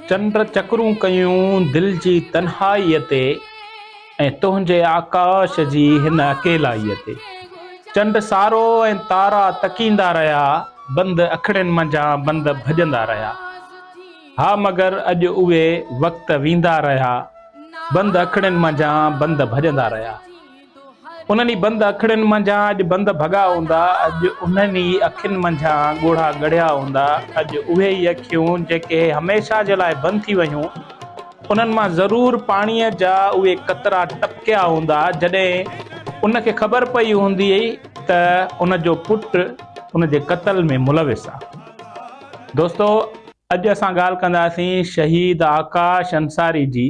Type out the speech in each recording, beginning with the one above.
چنڊ چڪرون ڪيون دل جي تنهائيء تي ۽ تنهنجي آڪاش جي هن اڪيلائيء تي. چنڊ سارو ۽ تارا تڪيندا رهيا، بند اکڙين منجهان بند ڀڄندا رهيا. ها مگر اڄ اهي وقت ويندا رهيا، بند اکڙين منجهان بند ڀڄندا رهيا. انهن ئي بند اکڙين منجهان اڄ بند ڀڳا هوندا، اڄ انهن ئي اکين منجهان ڳوڙها ڳڙيا هوندا، اڄ اهي ئي اکيون جيڪي هميشه جي لاء بند ٿي ويون، انهن مان ضرور پاڻيء جا اهي قطرا ٽپڪيا هوندا، جڏهن ان کي خبر پئي هوندي ته ان جو پٽ ان جي قتل ۾ ملوث آ. دوستو اڄ اسان ڳالهه ڪنداسين شهيد آڪاش انصاري جي،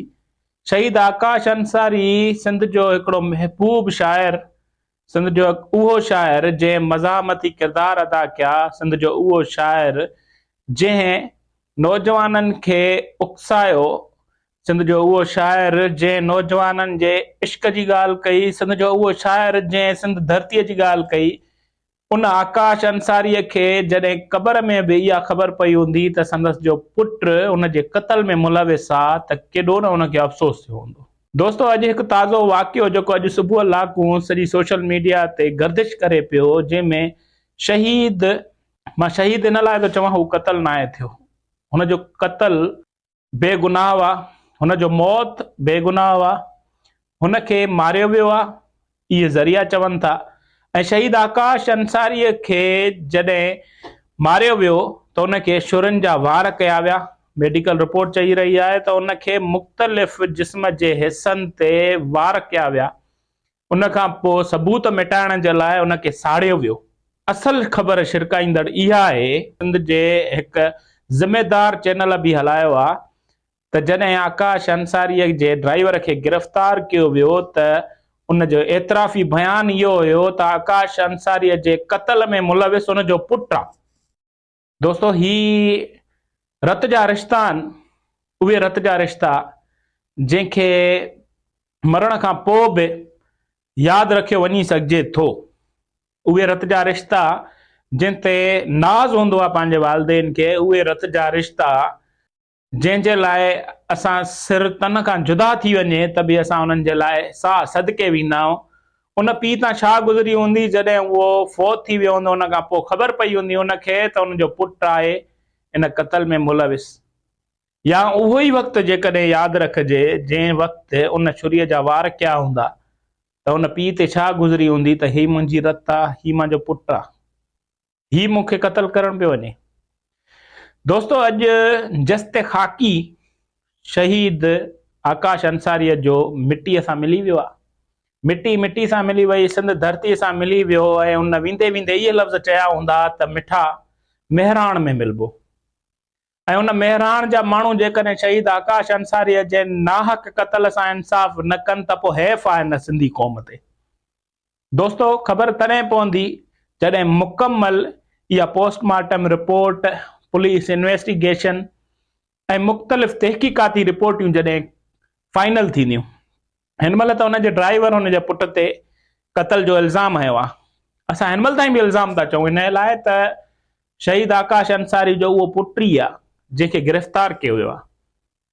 شهيد آڪاش انصاري سنڌ جو هڪڙو محبوب شاعر، سنڌ جو اهو شاعر جنهن مزاحمتي ڪردار ادا ڪيا، سنڌ جو اهو شاعر جنهن نوجوانن کي اڪسايو، سنڌ جو اهو شاعر جنهن نوجوانن جي عشق جي ڳالهه ڪئي، سنڌ جو اهو شاعر جنهن سنڌ ڌرتيء جي ڳالهه ڪئي، ان آڪاش انصاريء کي جڏهن قبر ۾ به اها خبر پئي هوندي ته سندس جو پٽ ان جي قتل ۾ ملوث آ ته ڪيڏو نه ان کي افسوس ٿيو هوندو. دوستو اڄ هڪ تازو واقعو جيڪو اڄ صبح لاڪون سڄي سوشل ميڊيا تي گردش ڪري پيو جنهن ۾ شهيد، مان شهيد ان لاء ٿو چوان هو قتل ناهي ٿيو هن جو قتل بيگناهه آ، هن جو موت بيگناهه آ، هن کي ماريو ويو آ، اهي ذريعا چون ٿا ۽ شهيد آڪاش انصاريء کي جڏهن ماريو ويو ته ان کي شرن جا وار ڪيا ويا، ميڊيڪل رپورٽ چئي رهي آهي ته ان کي مختلف جسم جي حصن تي وار ڪيا ويا، ان کان پوء ثبوت مٽائڻ جي لاء ان کي ساڙيو ويو. اصل خبر ڇرڪائيندڙ اها آهي، سنڌ جي هڪ ذميدار چينل به هلايو آ ته جڏهن آڪاش انصاريء جي ڊرائيور کي گرفتار ڪيو ويو ته ان جو اعترافي بيان اهو هيو ته آڪاش انصاريء جي قتل ۾ ملوث ان جو پٽ آ. دوستو هي رت جا رشتا آهن، اهي رت جا رشتا جنهن کي مرڻ کان پوء به ياد رکيو وڃي سگهجي ٿو. اهي رت جا رشتا جن تي ناز هوندو آهي پنهنجي والدين کي، اهي رت جا رشتا جنهن جي لاء اسان سر تن کان جدا ٿي وڃي ته به اسان انهن جي لاء ساهه صدقي ويندا آهيون. ان پيء تان ڇا گذري هوندي جڏهن اهو فوت ٿي ويو هوندو ان کان پوء خبر پئي هوندي ان کي ته ان جو پٽ آهي ان قتل ۾ ملوث. يا اهو ئي وقت جيڪڏهن ياد رکجي جنهن وقت ان ڇريء جا وار ڪيا هوندا ته ان پيء تي ڇا گذري هوندي ته هي منهنجي رت آ، هي مانجو پٽ آ. هي مون کي قتل ڪرڻ پيو وڃي. دوستو اڄ جست خاڪي شهيد آڪاش انصاريء جو مٽيء سان ملي ويو آ. مٽي مٽي سان ملي وئي، سنڌ ڌرتيء سان ملي ويو ۽ ان ويندي ويندي اهي لفظ چيا هوندا ته مٺا مهراڻ ۾ ملبو. ۽ ان مهراڻ جا ماڻهو جيڪڏهن شهيد آڪاش انصاريء جي ناحق قتل سان انصاف نه ڪن ته پوء حيف آهي نه سنڌي قوم تي. دوستو خبر تڏهن پوندي جڏهن مڪمل اها post mortem report, police investigation ۽ مختلف تحقيقاتي رپورٽيون جڏهن فائنل ٿينديون. هن مهل ته ان جي ڊرائيور هن جي پٽ تي قتل جو الزام هنيو آهي. اسان هن مهل تائين به الزام ٿا چئون ان لاء ته شهيد آڪاش انصاري جو اهو پٽ ئي آهي جنهن کي گرفتار ڪيو ويو آهي.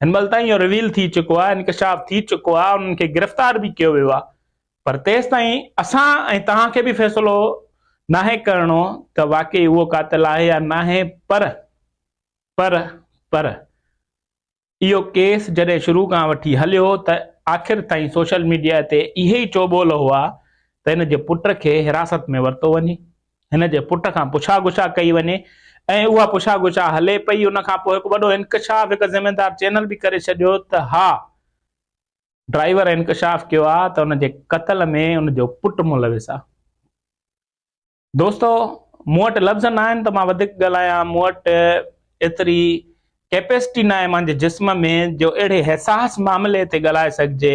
هن مهل تائين اهو ريويل ٿي چڪو آهي، انڪشاف ٿي چڪو آهي، انهن کي گرفتار به ڪيو ويو آهي پر تيستائين اسان ۽ توهان کي به فيصلو ناهي ڪرڻو ته واقعي اهو قاتل آهي يا ناهي پر پر پر اهو ڪيس جڏهن شروع کان وٺي هليو ته آخر تائين سوشل ميڊيا تي اهي ئي چوٻول هئا ته هن جي پٽ کي حراست ۾ ورتو وڃي. هن جي پٽ کان پڇا ڳڇا ڪئي وڃي ۽ اها پڇا ڳڇا هلي پئي ان کان پوء هڪ وڏو انڪشاف هڪ ذميدار چينل به ڪري ڇڏيو ته ها ڊرائيور انڪشاف ڪيو آ ته ان جي قتل ۾ ان جو پٽ ملوث آ. دوستو مون وٽ لفظ نه آهن ته مان وڌيڪ ڳالهايان مون وٽ ايتري ڪيپيسٽي ناهي مانجي جسم ۾ جو اهڙي حساس معاملي تي ڳالهائي سگهجي،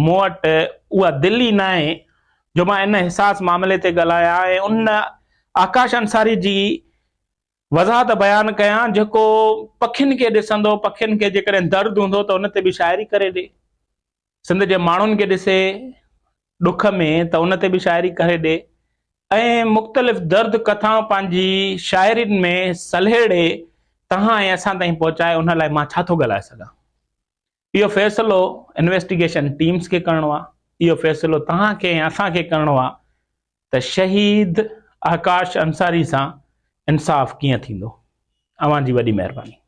مون وٽ اها دل ئي ناهي جو مان ان حساس معاملي تي ڳالهايان ۽ ان آڪاش انصاري جي وضاحت بيان ڪيان جيڪو پکين کي ڏسندو، پکين کي جيڪڏهن درد هوندو ته ان تي به شاعري ڪري ڏي. سنڌ جي ماڻهن کي ڏسي ڏک ۾ ته ان تي به شاعري ڪري ڏي ۽ مختلف درد ڪٿائون پنهنجي شاعرين ۾ سلهيڙي توهان ۽ اسان تائين پهچائي ان لاء مان ڇا ٿو ڳالهائي سگهان؟ اهو فيصلو انويسٽيگيشن ٽيمز کي ڪرڻو آهي، اهو فيصلو توهان کي ۽ اسان کي ڪرڻو آهي ته شهيد آڪاش انصاري سان انصاف ڪيئن ٿيندو؟ اوهان جي وڏي مهرباني.